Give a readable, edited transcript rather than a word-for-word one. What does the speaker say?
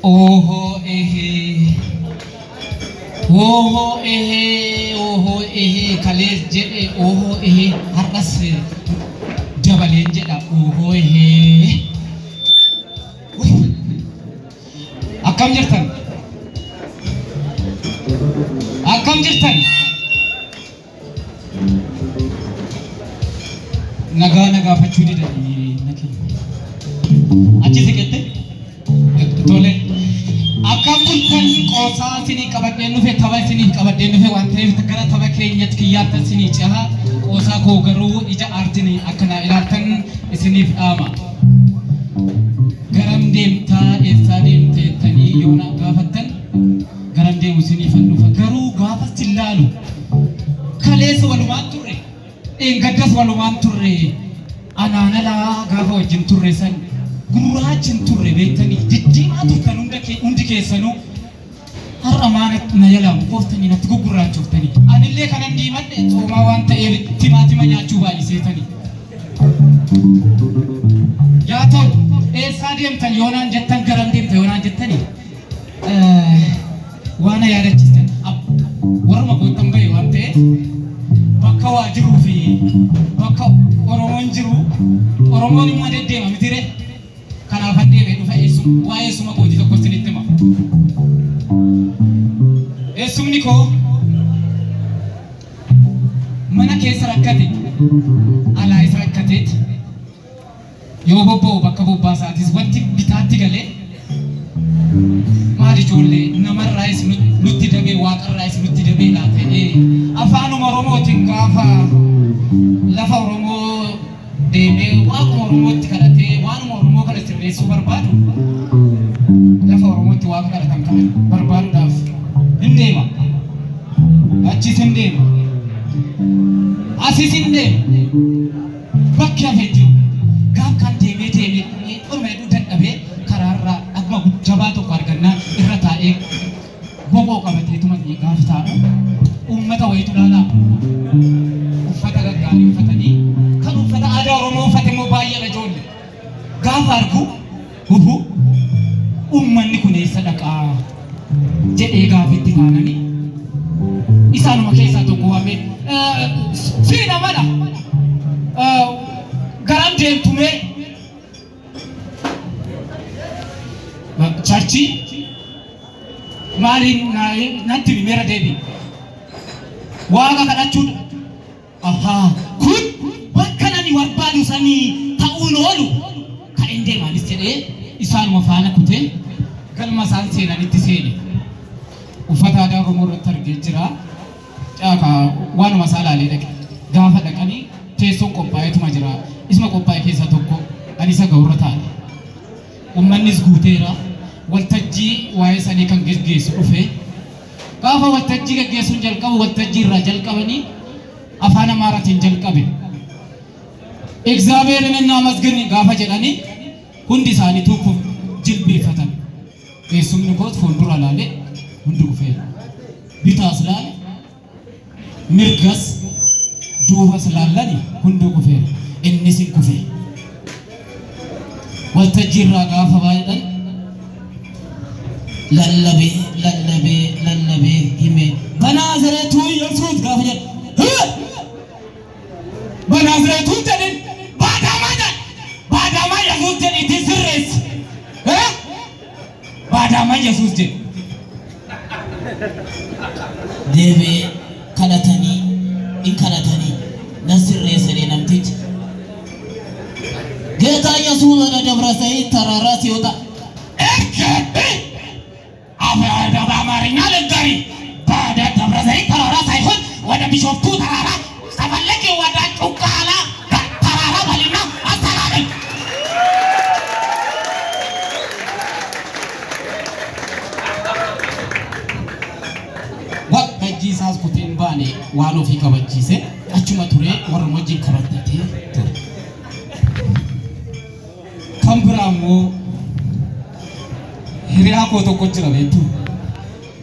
Oohoo ehee Oohoo ehee Oohoo ehee kalees jedhe oohoo ehee har'as dabaleen jedha oohoo ehee. Akkam jirtan? Akkam jirtan? Nagaa na gaafachuu didanii na kennu. Achi siqette? Tole. Akkam bultan qoosaa isinii qabadheen dhufe tapha isiniif qabadheen dhufe waan ta'eef gara tapha keenyatti kiyyaattan isinii ceha. Qoosaa koo garuu ija aartiin akka naa ilaaltan isiniif dhaama. Garam deemtaa eessaa deemte jettanii yoo na gaafattan garam deemu isiniifan dhufa. Garuu gaafa sin laalu kaleessa walumaan turre dheengaddas walumaan turre anaan alaa gaafa wajjin turre san gurraachi hin turre beektanii diddiimaa turtan hunda hundi keessanuu har'a maa na jalaa mukooftanii natti gugurraachoftanii anillee kanan diimadhe coomaa waan ta'eef timaatima nyaachuu baay'iseetanii. Yaa ta'u eessaa deemtan yoonaan jettan garam deemta yoonaan jettanii waan na yaadachiistan warruma koottan bahe waan ta'eef bakka waa jiruu fi bakka Oromoon jiru Oromoon immoo deddeema mitire kanaafan deemee dhufa eessuma waa'ee eessuma kootii tokko isinitti hima. Eessumni koo mana keessa rakkate alaayis rakkateet yoo bobba'u bakka bobbaa isaatis wanti bitaatti galee maal ijoollee namarraayis nutti dabee waaqarraayis nutti dabee laata jedhee afaanuma Oromootiin gaafa lafa Oromoo deemee waaquma Oromootti kadhatee waanuma Oromoo kana sirreessuu barbaadu lafa Oromootti waaqa kadhatan kana barbaaduudhaaf hin deema. Achis hin deema. Asis hin deema. Bakki hafe hin jiru. Gaaf kan deemee deemee dhumee dhuma hedduu dadhabee karaarraa dhagma jabaa tokko argannaan irra taa'ee boqoo qabateetuma gaafa taa'u uummata wayitu ilaalaa. Uffata gaggaarii uffatanii kan uffata aadaa Oromoo uffate immoo baay'eedha ijoollee. Gaafa argu huhu uummanni kun eessa dhaqaa jedhee gaafitti taananii isaanuma keessaa tokko waamee siin amana garam deemtu mee charchii maaliin natti himi meera deebi waaqa kadhachuudha Ahaa kun bakkan ani barbaadu sanii ta'uun oolu ka'een deema anis jedhee isaanuma faana kutee galma isaan seenanitti seene. Uffata aadaa Oromoo irratti argee jira. Caakaa waanuma isaa laalee dhaqe. Gaafa dhaqanii teessoon qophaa'eetuma jira. Isuma qophaa'e keessaa tokko ani isa ga'urra taa'e. Uummannis guuteera. Waltajjii waa'ee sanii kan geggeessu dhufe. Gaafa waltajjii gaggeessuun jalqabu waltajjii irraa jalqabanii afaan Amaaraatiin jalqabe. Egzaabeerin እናመስግን gaafa jedhanii hundi isaaniituu jilbeeffatan. Eessumni koos fuuldura laalee hundi kufeera. Bitaas laale mirgas duubas laallani hunduu kufeera. Innis hin kufe. Waltajjii irraa gaafa baay'atan lallabee lallabee lallabee himee Banaazireetuu Yesuus gaafa jedhu Banaazireetuu jedhin baadaamaa jedhe baadaamaa Yesuus jedhiitii sirreessi baadaamaa Yesuus jedhi. Deebi'ee kadhatanii in kadhatanii nan sirreessadhe namtichi. ጌታ ኢየሱስ ወደ ደብረ ዘይት ተራራ ሲወጣ በአማርኛ ልንገሪ፣ ወደ ደብረ ዘይት ተራራ ሳይሆን ወደ ቢሾፍቱ ተራራ ከፈለግ ወደ ጩቃላ ተራራ በልና አስተካክል። Waltajjii isaas kutee hin baane waan ofii kabachiise achuma turee warra wajjin kabajatee ture. Kan biraa immoo hiriyaa koo tokko jira beektu.